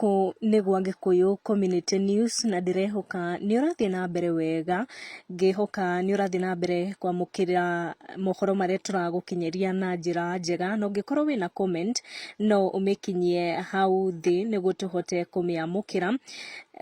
Gũkũ nĩ gwa Gĩkũyũ Community News na ndĩrehoka nĩ ũrathiĩ na mbere wega, ngĩhoka nĩ ũrathiĩ na mbere kwamũkĩra mohoro marĩa tũragũkinyĩria na njĩra njega, na ũngĩkorwo wĩna comment no ũmĩkinyie hau thĩ nĩguo tũhote kũmĩamũkĩra.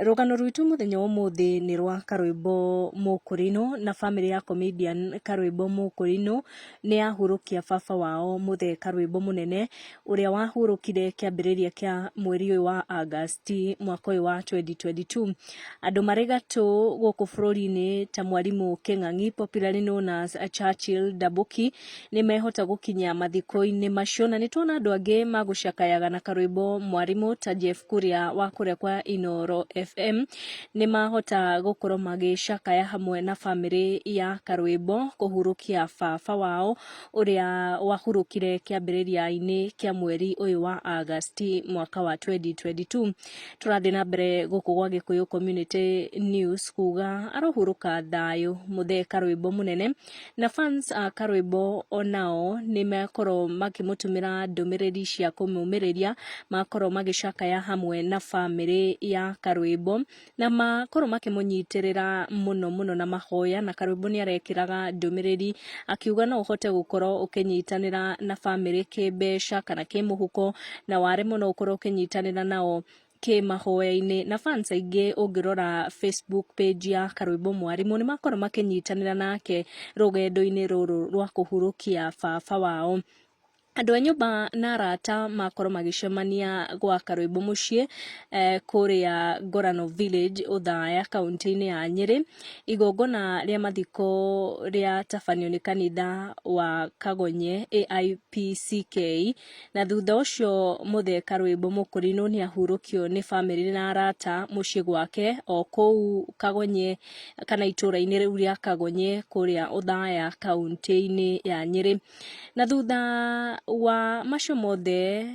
Rũgano rwitũ mũthenya wa ũmũthĩ nĩ rwa Karwĩmbo Mũkũrinũ na bamĩrĩ ya comedian Karwĩmbo Mũkũrinũ nĩ yahurũkia baba wao Mũthee Karwĩmbo Mũnene ũrĩa wahurũkire kĩambĩrĩria kĩa mweri ũyũ wa Agasti mwaka ũyũ wa 2022. Andũ marĩ gatũ gũkũ bũrũri-inĩ ta mwarimũ Kĩng'ang'i popularly known as Churchill Ndambuki nĩ mehota gũkinya mathiko-inĩ macio na nĩ tuona andũ angĩ magũcakayaga na karwĩmbo mwarimũ ta Jeff Kuria wa kũrĩa kwa Inooro FM nĩ mahota gũkorwo magĩcakaya hamwe na bamĩrĩ ya Karwĩmbo kũhurũkia baba wao ũrĩa wahurũkire kĩambĩrĩria-inĩ kĩa mweri ũyũ wa Agasti mwaka wa 2022. Tũrathiĩ na mbere gũkũ gwa Gĩkũyũ Community News kuga arohurũka thayũ Mũthee Karwĩmbo Mũnene, na fans a Karwĩmbo onao nĩ makorwo makĩmũtũmĩra ndũmĩrĩri cia kũmũmĩrĩria, makorwo magĩcakaya hamwe na bamĩrĩ ya Karwĩmbo. Na makorwo makĩmũnyitĩrĩra mũno mũno na mahoya, na Karwĩmbo nĩ arekĩraga ndũmĩrĩri akiuga no ũhote gũkorwo ũkĩnyitanĩra na bamĩrĩ kĩmbeca kana kĩmũhuko, na waremwo no ũkorwo ũkĩnyitanĩra nao kĩmahoya-inĩ. Na fans aingĩ ũngĩrora Facebook page ya Karwĩmbo Mwarimũ nĩ makorwo makĩnyitanĩra nake rũgendo-inĩ rũrũ rwa kũhurũkia baba wao. Andũ a nyũmba na arata makorwo magĩcemania gwa Karwĩmbũ mũciĩ kũrĩa Ngorano Village, Othaya, kauntĩ-inĩ ya Nyĩrĩ. Igongona rĩa mathiko rĩatabanio nĩ kanitha wa Kagonye AIPCK, na thutha ũcio Mũthee Karwĩmbũ Mũkũrinũ nĩ ahurũkio nĩ bamĩrĩ na arata mũciĩ gwake o kũu Kagonye kana itũũra-inĩ rĩu rĩa Kagonye kũrĩa Othaya, kauntĩ-inĩ ya Nyĩrĩ. Na thutha wa macio mothe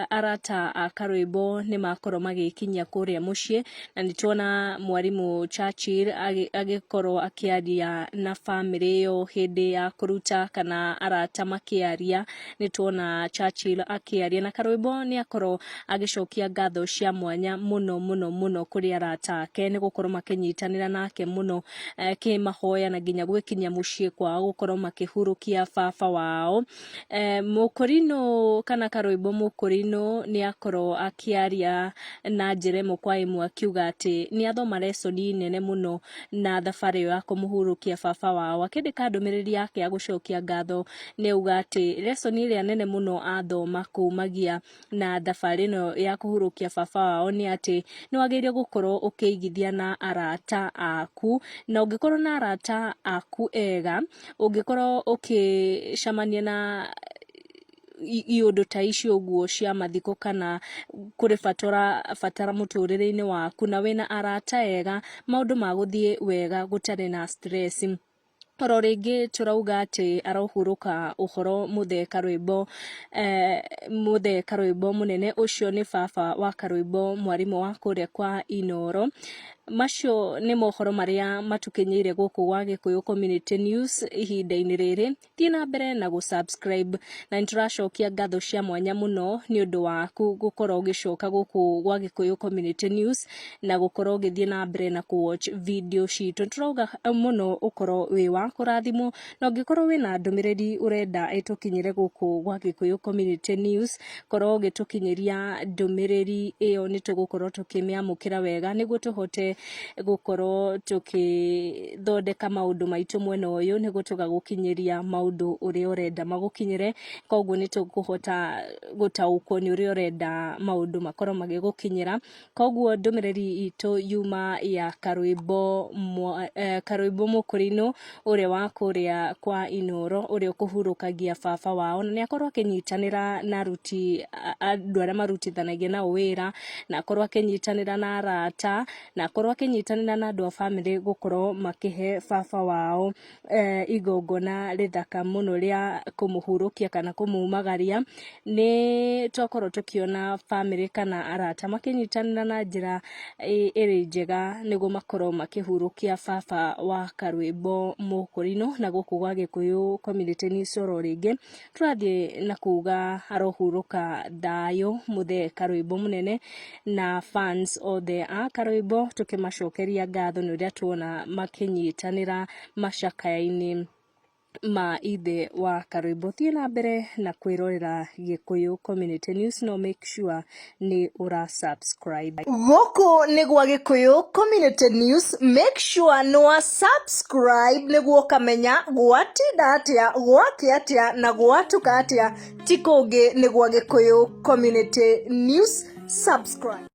arata a Karwĩmbo nĩ makorwo magĩkinyia kũrĩa mũciĩ, na nĩ tuona mwarimũ Churchill agĩkorwo akĩaria na bamĩrĩ ĩyo hĩndĩ ya kũruta kana arata makĩaria, nĩ tuona Churchill akĩaria na Karwĩmbo nĩ akorwo agĩcokia ngatho cia mwanya mũno mũno mũno kũrĩ arata ake nĩ gũkorwo makĩnyitanĩra nake mũno kĩmahoya na nginya gwĩkinyia mũciĩ kwao gũkorwo makĩhurũkia baba wao. Mũkũrinũ kana Karwĩmbo Mũkũrinũ nĩ akorwo akĩaria na njĩra ĩmwe kwa ĩmwe akiuga atĩ nĩ athoma lesson nene mũno na thabarĩ ĩyo ya kũmũhurũkia baba wao. Akĩandĩka ndũmĩrĩri yake ya gũcokia ngatho nĩ auga atĩ lesson ĩrĩa nene mũno athoma kumagia na thabarĩ ĩno ya kũhurũkia baba wao nĩ atĩ nĩ wagĩrĩire gũkorwo ũkĩigithia na arata aku, na ũngĩkorwo na arata aku ega, ũngĩkorwo ũkĩcemania na iũndũ ta icio ũguo cia mathiko kana kũrĩ bata ũrabatara mũtũrĩre-inĩ waku na wĩna arata ega, maũndũ magũthiĩ wega gũtarĩ na stress. Oro rĩngĩ tũrauga atĩ arohurũka ũhoro Mũthee Karwĩmbo, Mũthee Karwĩmbo mũnene, ũcio nĩ baba wa Karwĩmbo mwarimũ wa kũrĩa kwa Inooro. Macio nĩ mohoro marĩa matũkinyĩire gũkũ gwa Gĩkũyũ Community News ihinda-inĩ rĩrĩ. Thiĩ na mbere na gũ subscribe na nĩ tũracokia ngatho cia mwanya mũno nĩ ũndũ waku gũkorwo ũgĩcoka gũkũ gwa Gĩkũyũ Community News na gũkorwo ũgĩthiĩ na mbere na kũ watch video citũ. Nĩ tũrauga mũno ũkorwo wĩ wa kũrathimwo, na ũngĩkorwo wĩna ndũmĩrĩri ũrenda ĩtũkinyĩre gũkũ gwa Gĩkũyũ Community News, korwo ũgĩtũkinyĩria ndũmĩrĩri ĩyo nĩ tũgũkorwo tũkĩmĩamũkĩra wega nĩguo tũhote gũkorwo tũkĩthondeka maũndũ maitũ mwena ũyũ nĩguo tũgagũkinyĩria maũndũ ũrĩa ũrenda magũkinyĩre, koguo nĩ tũkũhota gũtaũkwo nĩ ũrĩa ũrenda maũndũ makorwo magĩgũkinyĩra. Koguo ndũmĩrĩri itũ yuma ya Karwĩmbo, Karwĩmbo Mũkũrinũ ũrĩa wa kũrĩa kwa Inooro ũrĩa ũkũhurũkagia baba wao, na nĩ akorwo akĩnyitanĩra na aruti, andũ arĩa marutithanagia nao wĩra, na akorwo akĩnyitanĩra na arata, na akorwo. Gũkorwo akĩnyitanĩra na andũ a bamĩrĩ gũkorwo makĩhe baba wao igongona rĩthaka mũno rĩa kũmũhurũkia kana kũmumagaria. Nĩ twakorwo tũkĩona bamĩrĩ kana arata makĩnyitanĩra na njĩra ĩrĩ njega nĩguo makorwo makĩhurũkia baba wa Karwĩmbo Mũkũrinũ. Na gũkũ gwa Gĩkũyũ Community News oro rĩngĩ tũrathiĩ na kuga arohurũka thayũ mũthee Karwĩmbo mũnene, na fans othe a Karwĩmbo tũkĩmacokeria ngatho nĩ ũrĩa tuona makĩnyitanĩra macakaya-inĩ ma ithe wa Karwĩmbo. Thiĩ na mbere na kwĩrorera Gĩkũyũ Community News, no make sure nĩ ũra subscribe. Gũkũ nĩ gwa Gĩkũyũ Community News, make sure nĩ wa subscribe nĩguo ũkamenya gwatinda atĩa, gwakĩa atĩa na gwatuka atĩa. Ti kũngĩ, nĩ gwa Gĩkũyũ Community News. Subscribe.